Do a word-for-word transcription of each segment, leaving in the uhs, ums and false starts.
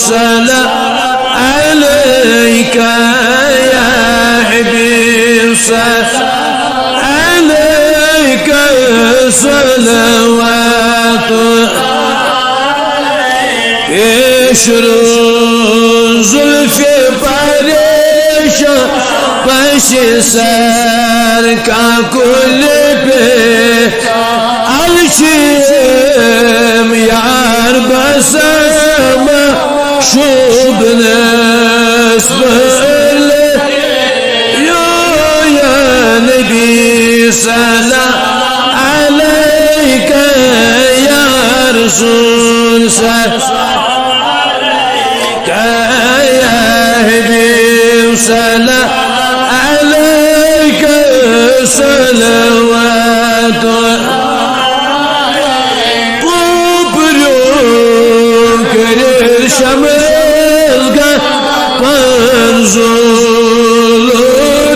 سلام عليك يا حبيب، سلام عليك، صلوات. پیش رو زلف پریشان، پس سر کا کل پہ الچیم یار بسم شوب نسبل. یا، یا نبی سلام عليك، يا رسول سلام عليك، يا حبيب سلام عليك، صلوات. پوپریو کرے شمس گا پنزولوت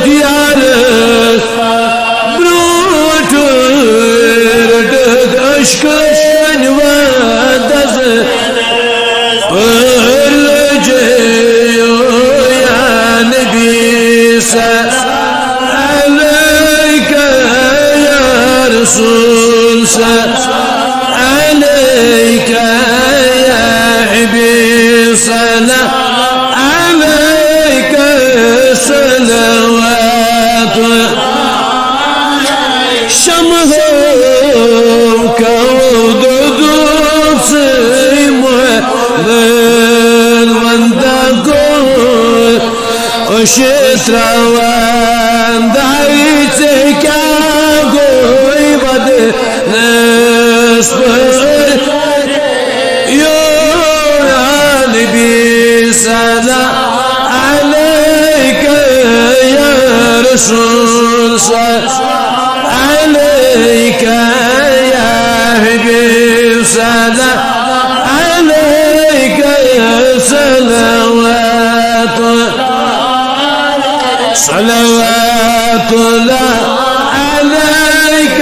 یار، برونٹھ رٹت اشکن ودس پرلجیو، یا نبی سلام عليك، يا رسول سلام عليك، يا حبيب سلام عليك، صلوات. شمع ہو کود دوسری محمد وندا گو، أسۍ چھِ ترٛاوان داوی، ژےٚ کیٛاہ گوٚوُے ودنس پٲٹھۍ؟ یا نبی سلام عليك، يا رسول سلام عليك، يا حبيب سلام عليك، صلوات. صلوات الله عليك،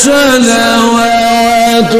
صلوات.